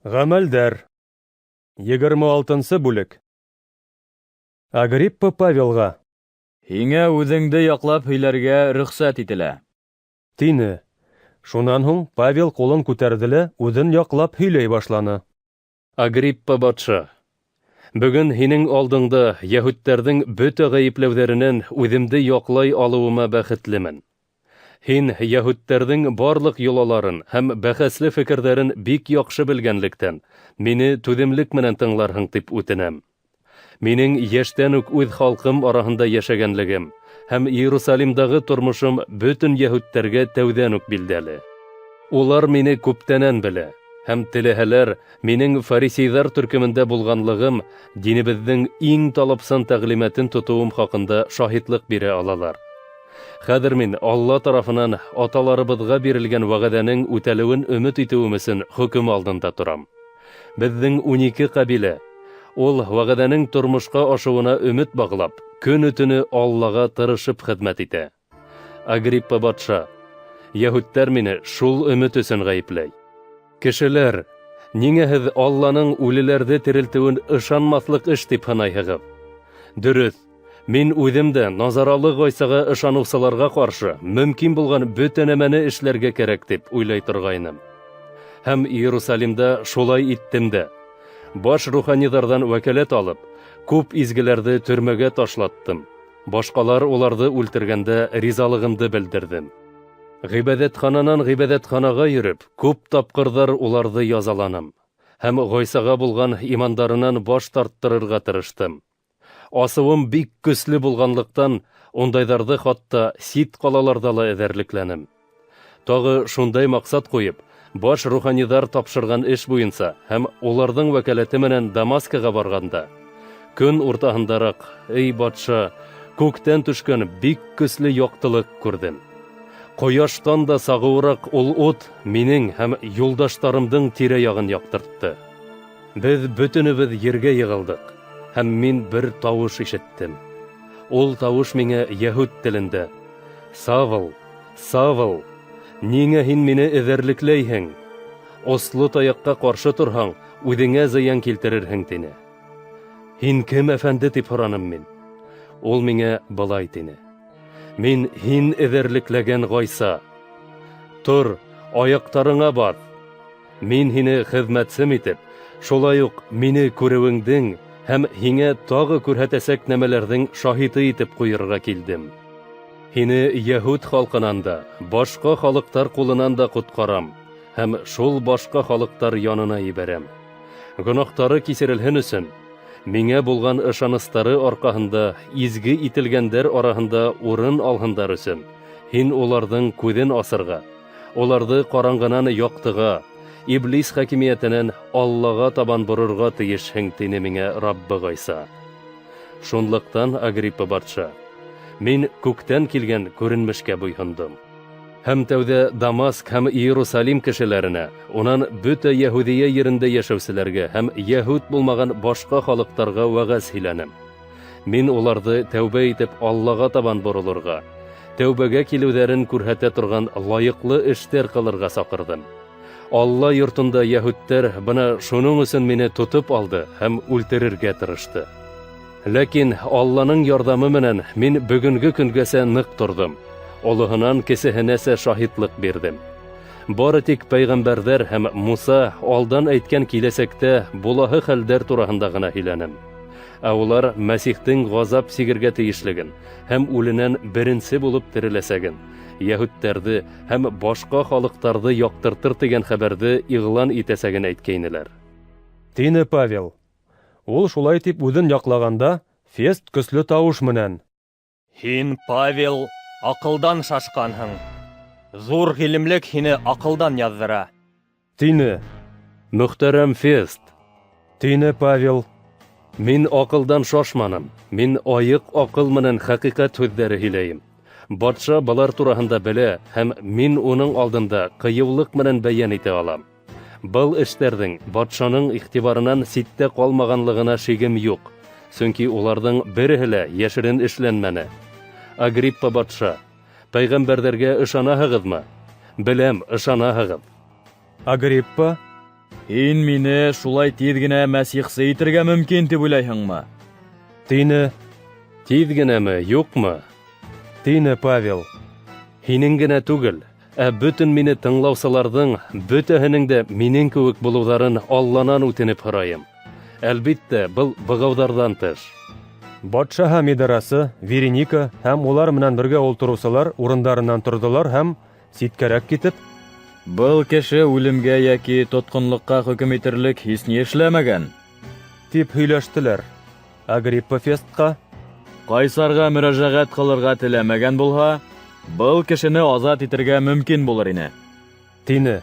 Гамәлдәр. 26 бүлек. Агриппа Павелға. Һиңә үҙеңде яҡлап һөйләргә рөхсәт ителә. Тине. Шунан һуң Павел ҡулын күтәрҙе лә үҙен яҡлап һөйләй башланы. Агриппа батша, бөгөн һинең алдыңда яһүдтәрҙең бөтә ғәйепләүҙәренән үҙемде яҡлай алыуыма бәхетлемен. Һин яһүдтәрҙең барлыҡ йолаларын һәм бәхәсле фекерҙәрен бик яҡшы белгәнлектән, мине түҙемлек менән тыңларһың тип үтенәм. Минең йәштән үк үҙ халҡым араһында йәшәгәнлегем һәм Иерусалимдағы тормошом бөтөн яһүдтәргә тәүҙән үк билдәле. Улар мине күптәнән белә һәм теләһәләр, минең фарисейҙар төркөмөндә булғанлығым, динебеҙҙең иң талапсан тәғлимәтен тотоуым хаҡында шаһитлыҡ бирә алалар. Хәҙер мин Алла тарафынан аталарыбыҙға бирелгән вәғәҙәнең үтәлеүен өмөт итеүем өсөн хөкөм алдында торам. Беҙҙең 12 ҡәбилә ул вәғәҙәнең тормошҡа ашыуына өмөт бағлап, көнө-төнө Аллаға тырышып хеҙмәт итә. Агриппа батша, яһүдтәр мине шул өмөт өсөн ғәйепләй. Кешеләр, ниңә һеҙ Алланың үлеләрҙе терелтеүен ышанмаҫлыҡ эш тип һанайһығыҙ? Дөрөҫ, мин үҙем дә Назаралы Ғайсаға ышаныусыларға ҡаршы мөмкин булған бөтә нәмәне эшләргә кәрәк тип уйлай торғайным. Һәм Иерусалимда шулай иттем дә. Баш руханиҙарҙан вәкәләт алып, күп изгеләрҙе төрмәгә ташлаттым. Башҡалар уларҙы үлтергәндә ризалығымды белдерҙем. Ғибәҙәтхананан ғибәҙәтханаға йөрөп, күп тапҡырҙар уларҙы язаланым һәм Ғайсаға булған имандарынан баш тарттырырға тырыштым. Асыуым бик көслө булғанлыҡтан, ундайҙарҙы хатта сит ҡалаларҙа ла эҙәрлекләнем. Тағы шундай маҡсат ҡуйып, баш руханиҙар тапшырған эш буйынса һәм уларҙың вәкәләте менән Дамаскаға барғанда, көн уртаһындараҡ, эй батша, күктән төшкән бик көслө яҡтылыҡ күрҙем. Ҡояштан да сағыуыраҡ ул ут минең һәм юлдаштарымдың тирә-яғын яҡтыртты. Беҙ бөтөнөбөҙ ергә йығылдыҡ, һәм мин бер тауыш ишеттем. Ул тауыш миңә яһүд телендә: "Савл, Савл, ниңә һин мине эҙәрлекләйһең? Осло таяҡҡа ҡаршы торһаң, үҙеңә зыян килтерерһең", тине. "Һин кем, әфәнде?" тип һораным мин. Ул миңә былай тине: "Мин һин эҙәрлекләгән Ғайса. Тор, аяҡтарыңа баҫ. Мин һине хеҙмәтсем итеп, шулай уҡ мине күреүеңдең һәм һиңә тағы күрһәтәсәк нәмәләрҙең шаһиты итеп ҡуйырға килдем. Һине яһүд халҡынан да, башҡа халыҡтар ҡулынан да ҡотҡарам һәм шул башҡа халыҡтар янына ебәрәм. Гонаһтары кисерелһен өсөн, миңә булған ышаныстары арҡаһында изге ителгәндәр араһында урын алһындар өсөн, һин уларҙың күҙен асырға, уларҙы ҡараңғынан яҡтыға, иблис хакимиәтенән Аллаға табан борорға тейешһең, тине миңә Раббы Ғайса. Шунлыҡтан, Агриппа батша, мин күктән килгән күренмешкә буйһондом. Һәм тәүҙә Дамаск һәм Иерусалим кешеләренә, унан бөтә Яһүҙиә ерендә йәшәүселәргә һәм яһүд булмаған башҡа халыҡтарға вәғәз һөйләнем. Мин уларҙы тәүбә итеп Аллаға табан боролорға, тәүбәгә килеүҙәрен күрһәтә торған лайыҡлы эштәр ҡылырға саҡырҙым. Алла йортонда яһүдтәр бына шуның өсөн мине тотоп алды һәм үлтерергә тырышты. Ләкин Алланың ярҙамы менән мин бөгөнгө көнгәсә ныҡ торҙом. Олоһонан кесеһенәсә шаһитлыҡ бирҙем. Бары тик пәйғәмбәрҙәр һәм Муса алдан әйткән киләсәктә булаһы хәлдәр тураһында ғына һөйләнем. Ә улар Мәсихтең ғазап сигергә тейешлеген һәм үленән беренсе булып тереләсәген, яһүдтәрҙе һәм башҡа халыҡтарҙы яҡтыртыр тигән хәбәрҙе иғлан итәсәген әйткәйнеләр. Тине Павел. Ул шулай тип үҙен яҡлағанда, Фест көслө тауыш менән: Һин, Павел, аҡылдан шашҡанһың. Ҙур ғилемлек һине аҡылдан яҙҙыра. Тине. Мөхтәрәм Фест, тине Павел. Мин аҡылдан шашманым. Мин айыҡ аҡыл менән хәҡиҡәт һүҙҙәре һөйләйем. Батша былар тураһында белә һәм мин уның алдында ҡыйыулыҡ менән бәйән итә алам. Был эштәрҙең батшаның иғтибарынан ситтә ҡалмағанлығына шигем юҡ, сөнки уларҙың береһе лә йәшерен эшләнмәне. Агриппа батша, пәйғәмбәрҙәргә ышанаһығыҙмы? Беләм, ышанаһығыҙ. Агриппа. Һин мине шулай тиҙ генә мәсихсе итергә мөмкин тип уйлайһыңмы? Тине. Тиҙ генәме, юҡмы? Тине Павел. Һинең генә түгел, ә бөтөн мине тыңлаусыларҙың бөтәһенең дә минең кеүек булыуҙарын Алланан үтенеп һорайым. Әлбиттә, был бығауҙарҙан тыш. Батша һәм идарасы, Вереника һәм улар менән бергә ултырыусылар урындарынан торҙолар һәм, ситкәрәк китеп: Был кеше үлемгә йәки тотҡонлоҡҡа хөкөм итерлек һис ни эшләмәгән. Тип һөйләштеләр. Агриппа Фестҡа: Ҡайсарға мөрәжәғәт ҡылырға теләмәгән булһа, был кешене азат итергә мөмкин булыр ине. Тине.